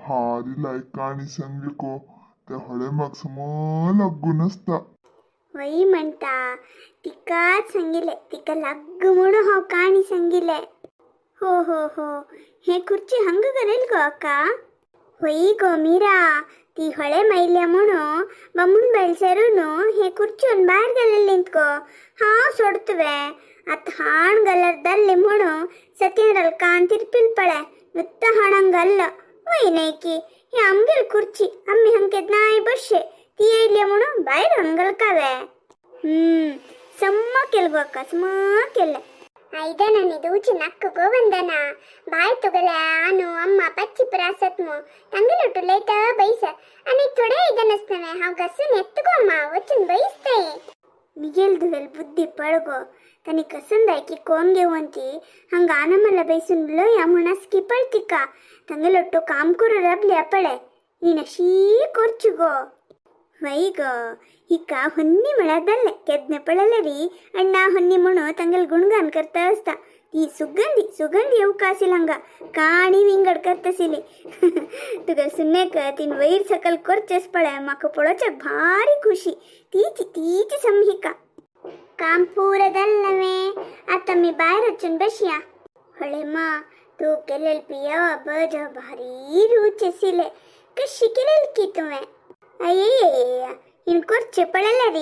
भारी लायक काणी सांगली को त्या हळे म्हाका सम लागून आसता. वय म्हणता तिकाच सांगिले तिका लाग्ग म्हणून हांव काणी सांगिले. हो हो हो, हे खुर्ची हंग करेल गो अक्का. होय गो मीरा, ती ಹೊಳೆ ಮೈಲ್ಯ म्हणू बमून बैल सरून हे खुर्चून बाहेर गेलेलींत गो. हांव सोडतुवे आत हाण गलर दल्ली म्हणू सत्येंद्रल कान तिरपिल पळे नुत्त हाणंगल्ल. वय नैकी हे आमगेल खुर्ची आम्ही हंकेत नाय बशे ती येयली म्हणून बाहेर हंगल कावे. ಸಮ್ಮ ಕೆಲ್ಗು ಅಕ್ಕ, ಸಮ ಕೆಲ್ಲೆ. ಐದನ ನಿದೂಚಿ ನಕ್ಕು ಗೋವಂದನ ಬಾಯ್ ತುಗಲೆ ಆನು ಅಮ್ಮ ಪಚ್ಚಿ ಪ್ರಾಸತ್ಮು ತಂಗಲೊಟ್ಟು ಲೇಟ ಬೈಸ आणि थोडे ಐದನ असतवे हांव घसून येतगो अम्मा वचून ಬೈಸ್ತೇ. ಮಿಗೆಲ್ ದುವೆಲ್ ಬುದ್ಧಿ ಪಳಗೋ ತನಿ ಕಸಂದಾಯ್ಕಿ ಕೋನ್ಗೆ ಒಂತಿ ಹಂಗ ಆನಮಲ್ಲ ಬೈಸುನ್ ಲೋಯ ಮುಣಸ್ಕಿ ಪಳ್ತಿಕ ತಂಗಲೊಟ್ಟು ಕಾಮ್ ಕುರು ರಬ್ಲಿ ಅಪಳೆ ಈನ ಶೀ ಕೊರ್ಚುಗೋ. ವೈಗೋ ಹಿಕ್ಕ ಹೊನ್ನಿ म्हळ्यार केदने पळले ಅಣ್ಣ ಹೊನ್ನಿ म्हणू ತಂಗಲ್ ಗುಣಗಾನ್ करता असता. ती सुगंधी सुगंधी येवका आसील हांगा काणी विंगड करतसिली. तुगेल सुन्नेक तीन वैर सकल करचेस पळे म्हाका पळोवच्याक भारी खुशी तीची तीची संहिका. काम पुरा जाल्लें आतां मी भायर वचून बसया. हळे मा, तूं केलेल पियावा बज भारी रूच आशिल्ले. कशी केलेल की तुवें? अय्यय्य, हिन करचे पळयल्यार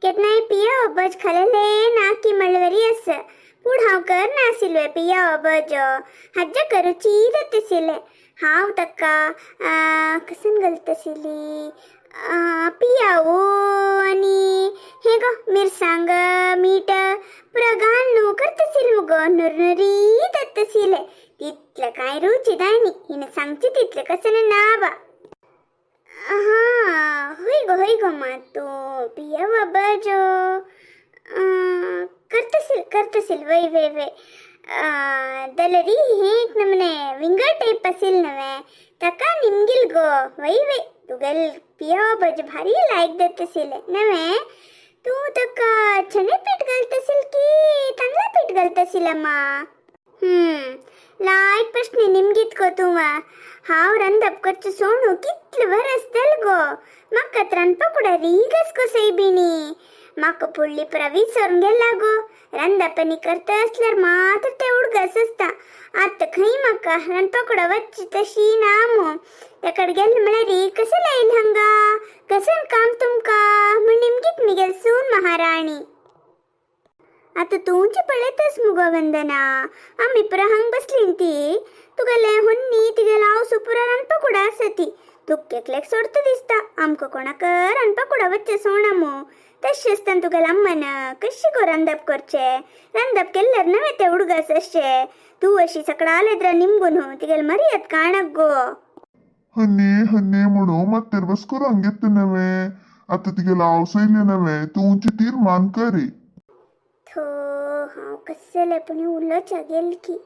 केन्नाय पियावा बज खालेले नाकी म्हळ्ळेवरी आसा. पूण हांव करनाशिल्लें पियावा बज, हाज्या रुची जाताशिल्लें. हांव ताका कसन घालताशिल्ली पियावो आनी हें गो मिरसांग मीठ पुरा घाल न्हू करताशिल्लें मुगो, नुरनुरी जाताशिल्लें. तितलें कांय रुची जायनी हिणें सांगचें तितलें कसलें ना बा. हां, हय गो हय गो मा, तूं पियावा बज करताशील करताशील. वय वय वय, जाल्यार हें एक नमूने विंगड टायप आशिल्लें नवें ताका निमगील गो. वय वय, तुगेल पियावा बज भारी लायक जाताशिल्लें नवें. तूं ताका चणे पीठ घालताशील की तांदळा पीठ घालताशील अम्मा? लायक प्रश्न निमगीत गो तूं. हांव रांदप करचें सोणू कितलें वरस जालें गो. म्हाका रांदपा कुडा रीग गो सैबिणी. म्हाका पुडली पुरा विसरून गेला गो. रांदप आनी करता आसल्यार मात्र तें उडगास आसता. आतां खंय म्हाका रांदपा कुडा वचची तशी ना मू. तेकड गेलें म्हळ्यार कशें लायलें हांगा, कशें काम तुमकां म्हूण निमगीत मिगेल सून महाराणी. आतां तुमचें पळयताच मुगो वंदना, आमी पुरा हांग बसलीं ती तुगेलें हुन्नी तिगेलें आवसू पुरा रांदपा कुडा आसा ती. तुका एकल्याक सोडता दिसता, आमकां कोणाक रांदपा कुडा वचचें सोणा मू. तशें आसतना तुगेलें अम्मान कशें गो रांदप करचें? रांदप केल्यार नवें तें उडगास अशें. तूं अशी सकडालेद्रा निमगून तिगेलें मर्याद काणक गो. हन्ने हन्ने म्हणू मात्तेर बस करू हंगेत नवें आतां तिगेलो आवसो येयलें नवें तुमचें तीर्मान करी. थो हांव कसलें पूण उलोवच्या गेल की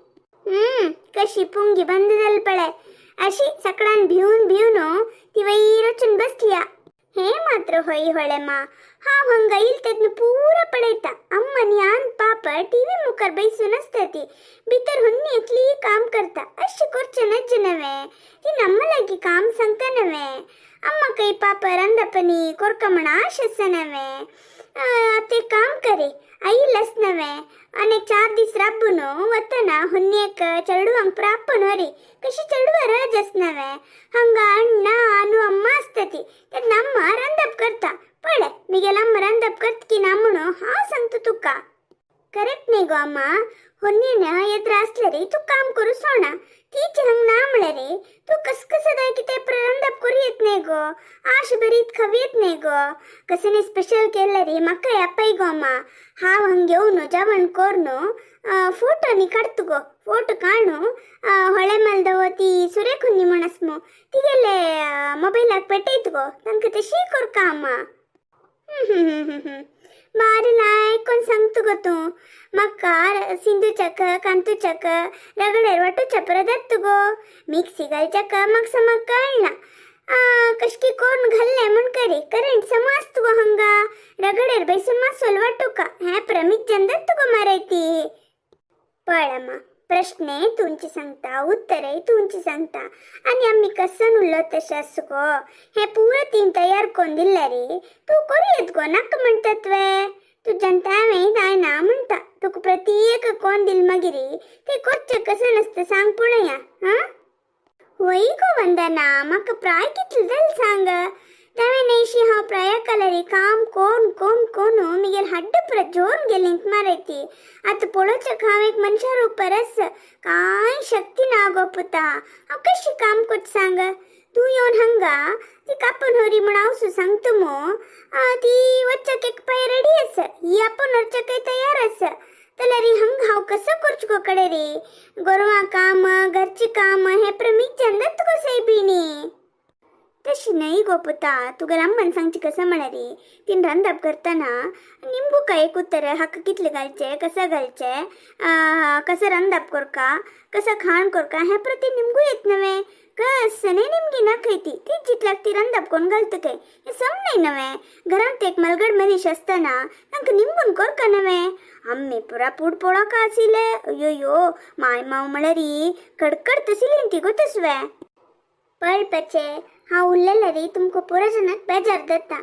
कशी पुंगी बंद जाली पळय. अशी सकडान भिवन भिवन ती वयर वचून बसल्या. हे मात्र होय होळे मा, हांव हांगा येयल तेन्ना पुरा पळयता. अम्मा आनी आन पाप टीव्ही मुखार बैसून आसता ती, भितर हुन्नी एकली काम करता. अशें करचें नज्ज नवें, ती नम्मा लागीं काम सांगता नवें. अम्मा कय पाप रांदपनी कोरका म्हण आश आसा नवें. ते काम करे आयिल्लें नवें आनी 4 दीस राबून वतना हुन्नेक चेडवांक प्राप्पन वरी कशी चेडवां रज आस नवें. हांगा अण्णा आनु अम्मा आसता ती तेन्ना अम्मा रांदप करता. पळय मिगेल अम्मा रांदप करता की ना म्हणून हांव सांगता तुका. करेक्ट न्ही गो अम्मा? होन्नीन एद्र आसल्यार तूं काम करूं सोणा, तीच हांग ना म्हळ्यार तूं कसकसदाय कितें रांदप करूं येत न्ही गो, आश बरीत खावं येत न्ही गो. कसं स्पेशल केल्यार म्हाका आपय गो अम्मा. हांव हांग येवन जेवण करून फोटो न्ही काडटा गो, फोटो काडून होळे मलदव ती सुरेखुन्नी म्हण आस मू तिगेले मोबायलाक पेटयत गो, तांकां तशी करका अम्मा. बारी लायक कोण सांगता गो तूं. म्हाका सिंधू चक कांतू चक रगड्यार वांटूच्या परत जाता गो. मिक्सी घालच्याक म्हाका समा कळना, कशकी करून घाल्लें म्हूण करी करंट समा आसता गो हांगा. रगड्यार बैसून मासोल वांटूका हें प्रमीत जन जाता गो मारय ती. पळ अम्मा प्रश्ने तुमची सांगता, उत्तरय तुमची सांगता. आनी आमी कसन उरलो तशें आस गो. हें पुरो तीन तयार करून दिल्ले रे, तूं करूं येत गो नाका म्हणटात वे. तुज्यान हांवें जायना म्हणटा. तुका प्रत्येक कोण दिल मागीर ते करचें कशें नासता सांग पळोवया. हां वय गो वंदना, म्हाका प्राय कितलें जालें सांग. तावें न्हयशी हांव प्राय कलरी काम कोण कोण कोण मिगेल हड्ड पुरा जोर गेलीं मारयती. आतां पळोवचें हांव एक मनशा रूपरस कांय शक्ती ना गो पुता. हांव कशी काम करता सांग. तूं येवन हांगा ती कापून व्हरी म्हूण हांव सु सांगता मू. ती वच्चाक एक पाय रेडी आसा, ही आपूण व्हरच्याकय तयार आसा. जाल्यार हांगा हांव कसो करचो गो कडे रे? गोरवां काम, घरचें काम हें प्रमीच्यान जाता गो सायबिणी. तशी न्हय गो पुता, तुगेल्या अम्मान सांगचें कसं म्हळ्यार तीन रांदप करतना निमगू काय एक उत्तर हाका कितलें घालचें, कसं घालचें, कसं रांदप करका, कसं खाण करका हें प्रती निमगू येत नव्हे. कसं न्हय निमगी ना ती ती जितल्याक ती रांदप कोण घालता काय हें सम न्हय नव्हे. घरांत एक मलगड मनीस आसतना तांकां निमगून करका नव्हे. आम्मी पुरा पूड पोळोका आशिल्ले. अय्यो माय माव म्हळ्यार कडकड तशिली ती गो तसवे. पळपाचे हांव उरलेलें रे तुमकां पुरो जाणांक बेजार जाता.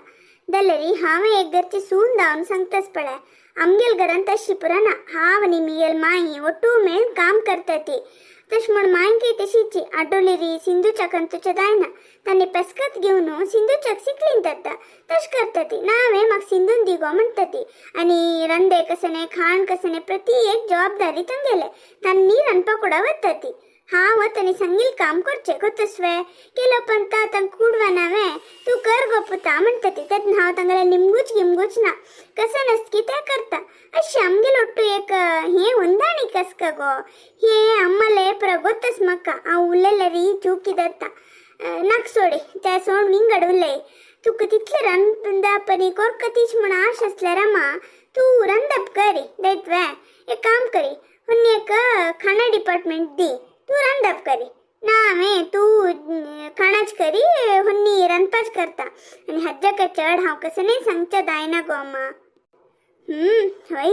जाल्यार हांवें एक घरची सून जावन सांगताच पळय, आमगेल घरांत तशी पुरो ना. हांव आनी मिगेल माई ಒಟ್ಟು मेळून काम करता ती. तशें म्हूण मांयकय तशीची आडोली री सिंधूच्या कंतूच्या जायना तांणी पेस्कत घेवन सिंधूच्याक सिकलीन जाता तशें करता ती. ना हांवें म्हाका सिंधून दी गो म्हणटा ती. आनी रांदे कसं न्हय, खाण कसं न्हय, प्रती एक जबाबदारी तांगेले. तांणी रांदपा कुडा वता ती. हांव वता सांगील काम करचें गो तसवें केलो पण तांकां कुडवा हांवें तूं कर गो पुता म्हणटा ती. तेन्ना हांव तांगेलें निमगूच गिमगूच ना, कसं नसकी की तें करता. अशें आमगेल ಒಟ್ಟು एक हें ಹೊಂದಾಣಿಕೆ आसका गो. हें अम्माले पुरा गोत्तस म्हाका. हांव उलयल्यार चुकी जाता. नाक सोडी त्या सोड विंगड उलय. तुका तितलें रांदप आनी कोरका तीच म्हूण आश आसल्यार अम्मा तूं रांदप करी दैतवे. एक काम करी, हुन्नी एक खाणा डिपार्टमेंट दी, तूं रांदप करी. ना हांवें तूं खाणाच करी, हुन्नी रांदपाच करता. आनी हाज्याक चड हांव कसं न्हय सांगच्या जायना गो अम्मा. हय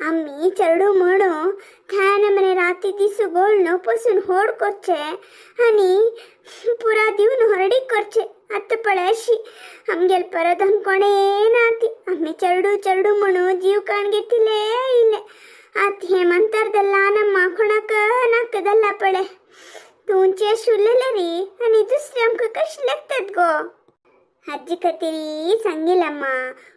आमी चेडूं म्हणू त्यान मरे राती दीस गोळ्ळ पसून होड करचे आनी पुरा दिवन हरडीक करचे. आतां पळय अशी आमगेल परत कोणें ना ती. आमी चेडूं चेडूं म्हणू जीव काण घेतिल्ले आयिल्ले. आतां हें मंतर जालां अम्मा, कोणाक नाका जालां पळय. तुमचे अशें उलयलें रे आनी दुसरे आमकां कशें लागतात गो. आजी खातीर सांगिल्लम्मा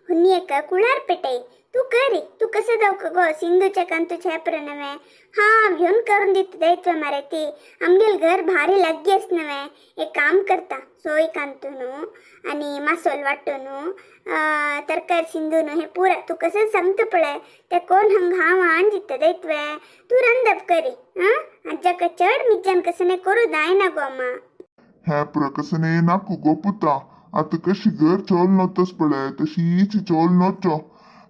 हुन्नी एका कुळार पेटय तूं करी. तूं कसं जावक गो सिंधूच्या कांतूच्या नव्हे. हांव घेवन करून दिता दायित्व मरे ती. आमगेल घर भारी लागीं आस नव्हे. एक काम करता, सोय कांतून आनी मासोल वांटून तरकारी शिंदून हे पुरा तूं कसं सांगता पळय तें कोण हांगा हांव हाडून दिता दायित्व. तूं रांदप करी. आं आज्याक चड मिज्जान कसं न्हय करूं जायना गो अम्मा. हें पुरा कसं न्हय नाका गो पुता. आतां कशी घर चोल नोतस पळय तशीच चोल नोचो.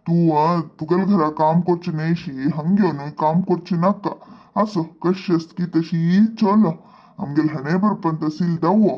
तूं तुगेल्या घरा काम करचें न्हयशी हांग येवन काम करचें नाका. आसो कशी आसता की तशी चलो. आमगेल हाणें बरोवपान तसील दावो.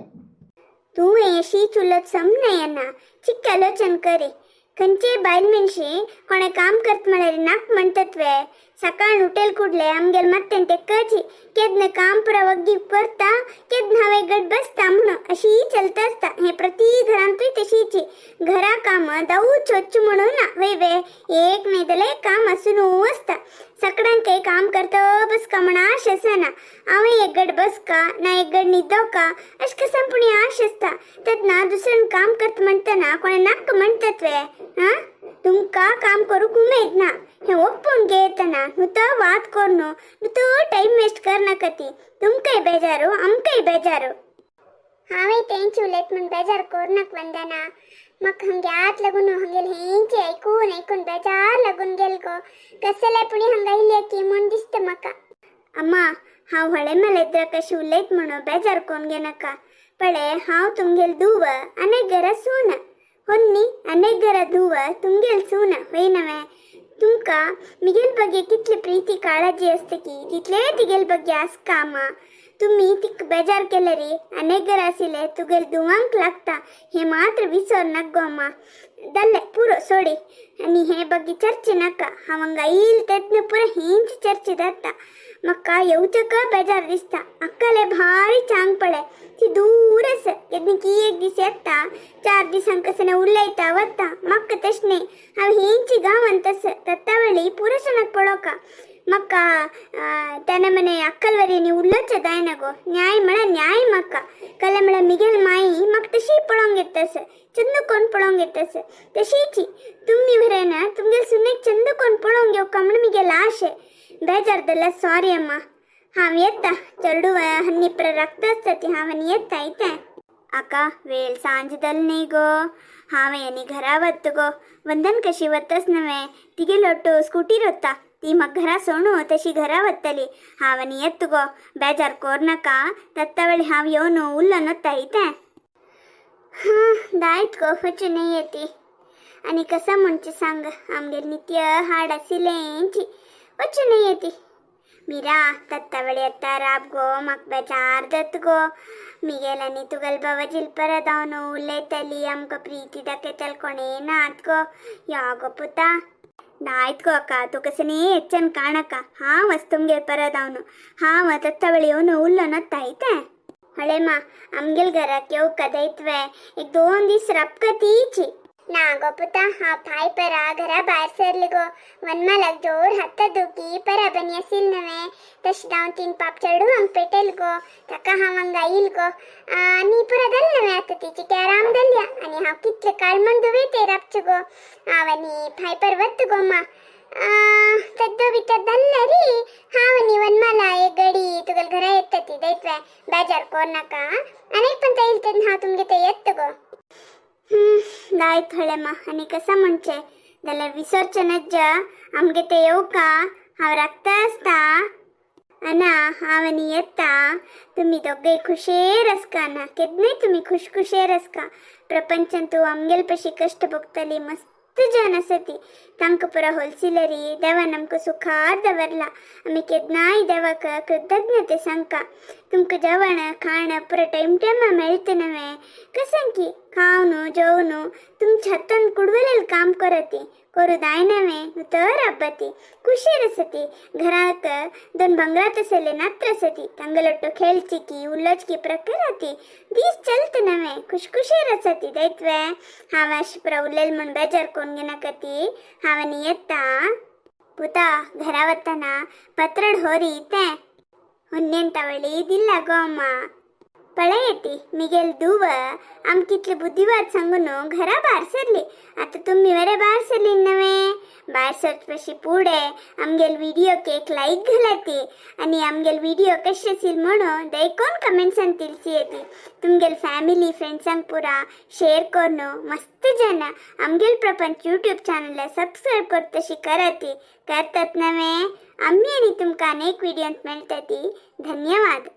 तूं अशी चुलत सम ना चिक्क आलोचन करी. खंयचेय बायल मनशी कोणें काम करत म्हळ्यार नाक म्हणटात वे. सकाळ उठेल कुडले आमगेल मात्तेन ते कळची केन्ना काम पुरा वग्गी करता, केन्ना हांव गट बसता म्हणून अशी चलता आसता. हें प्रती घरांतूय तशीची. घरा काम दावूच वच्च म्हणून ना वय वे, एक न्हय जाल्यार काम आसून आसता. सगळ्यांक काम करता बसका म्हण आश आसना. हांवें एक गट बसका ना एक गट न्हिदोका अशें कसं पूण आश आसता. तेन्ना दुसऱ्यान काम करता म्हणटना कोणें नाका म्हणटात वे. आं तुमकां काम करूंक उमेद ना हें ओप्पून घेतना नुतो वाद करून नुतो टायम वेस्ट करनाका ती. तुमकांय बेजारू आमकांय बेजारू. हांवें तेंच उलयत म्हूण बेजार करनाक वंदना. म्हाका हांगे आत लागून हांगेल हेंचे आयकून आयकून बेजार लागून गेल गो. कसले पुणी हांगा आयले की म्हूण दिसता म्हाका. अम्मा हांव व्हडले मेलेद्र कशें उलयत म्हणून बेजार करून घेनाका. पळय हांव तुमगेल धुव आनी घरा सून होन्नी अनेक घरा धुव तुमगेल सून हय नव्हे. तुमकां मिगेल ಬಗ್ಗೆ कितली प्रीती काळजी आसता की तितले तिगेल ಬಗ್ಗೆ आसका अम्मा. तुम्ही तिक बेजार केले रे अनेक घर आशिल्ले तुगेल धुवांक लागता हें मात्र विसर नाक गो अम्मा. जालें पुरो सोडी आनी हे ಬಗ್ಗೆ चर्चे नाका. हांव हांगा येयल तेन्ना पुरो हेंच चर्चे जाता. म्हाका येवचक बेजार दिसता. अक्कले भारी चांग पळे ती दूर आसा. केन्ना की एक दीस येता, 4 दिसांक कसने उलयता वता. म्हाका तशें न्ही, हांव हेंची गांवांत आसा तत्तावळी पुरुशनाक पळोवका. म्हाका तेन्ना मने अक्कल वरी उलोवचें जायना गो. न्याय म्हळ्यार न्याय म्हाका. कले म्हळ्यार मिगेल माई म्हाका तशी पळोवंक येता आसा, चंद कोण पळोवंक येता आसा तशीची तुमी वरेन तुमगेल सुनेक चंद कोण पळोवंक येवका म्हण मिगेल आशे. बेजार जाल्यार सॉरी अम्मा. हांव येता चेडू हन्नी प्र रक्त आसता ती. हांव आनी येता इतें आका वेळ सांज जाली न्ही गो. हांवें आनी घरा वत गो. वंदन कशी वतस नवें, तिगे लोटो स्कुटीर वता ती म्हाका घरा सोणू तशी घरा वतली. हांव आनी येत गो, बेजार कोर नाका. तत्ता वेळी हांव येवन उल्लो नोता इतें. हां दायत गो, वचून न्ही येती. आनी कसा म्हणचें सांग, आमगेर नित्य हाड आशिल्लेंची वचून न्ही येती. मीरा तत्ता वेळी येता राब गो, म्हाका बेजार जाता गो. मिगेल आनी तुगेल बाबाजील परत हांव उलयतली, आमकां प्रिती दाखयतली कोणें नात गो. या गो पुता दायत गो अक्का, तूं कशें न्ही ಹೆಚ್ಚನ್ ಕಾಣಕ್ಕ. हांव वच तुमगेर परत हांव हांव तत्ता वेळी येवन उल्लो नोता इतें. हळेमा आमगेल घराक येवका दैत्वे एक 2 दीस रपका तीची ना गो पुता. हांव पांय परा घरा भायर सरली गो. वनमालाक जोर हात दुखी परा बनी आशिल्ल नवें, तशें हांव 3 पाप चेडूंक पेटेल गो. ताका हांव हांगा येयल गो आनी पुरा जालें नवें. आतां तिची आराम जाल्या आनी हांव कितले काळ म्हण दुवेते राबचो गो. हांव आनी फाय पर वत गो मा. तद्दो भितर जाल्ले री. हांव आनी वनमाला एक गडी तुगेल घरा येता ती दैत्वे, बेजार कोर नाका. आनी एक पण येयल तेन्ना हांव तुमगे ते येत गो. दायत हळेमा. आनी कसा म्हणचें जाल्यार विसरचें नज्ज आमगे ते येवका. हांव राखता आसता अना हांव आनी येता. तुमी दोगय खुशेर आसका ना, केन्नाय तुमी खुशखुशेर आसका. प्रपंचांत तूं आमगेल पशी कश्ट भोगतली मस्त जन आसा ती. तांकां पुरा होलसिलरी देवान आमकां सुखार दवरला. आमी केन्नाय देवाक कृतज्ञते सांगका. तुमकां जेवण खाण पुरा टायम टायमा मेळटा नवें. कशें की खावन जेवन तुमच्या हातान कुडवलेल काम करती करू दाय नवें तर आब्बती खुशेर आसती. घरात 2 बंगलात आसले नात्र आसती. तांगलोट्टो खेळची की उलोवची की प्रकाराती दीस चलत नवें, खुशखुशेर आसती दैत्वे. हांव अशें पुरा उलयल म्हूण बेजार कोण घेनाका ती. हांव आनी येता पुता. घरा वतना पत्रड होरी तें हुन्नेंतवळी दिल्ला गो अम्मा. पळयती मिगेल दुव आमकां कितले बुद्धिवाद सांगून घरा भायर सरली. आतां तुमी वरे भायर सरली नवें. भायर सरचे पशी पुढे आमगेल व्हिडिओक एक लायक घालाती आनी आमगेल व्हिडिओ कशें आशिल्ल म्हणून दयकोन कमेंट्सान तिलसी येती. तुमगेल फॅमिली फ्रेंड्सांक पुरा शेअर करून मस्त जन आमगेल प्रपंच यूट्यूब चॅनल सबस्क्रायब करत तशी कराती करतात नवें. आमी आनी तुमकां अनेक व्हिडियोंत मेळटाती. धन्यवाद.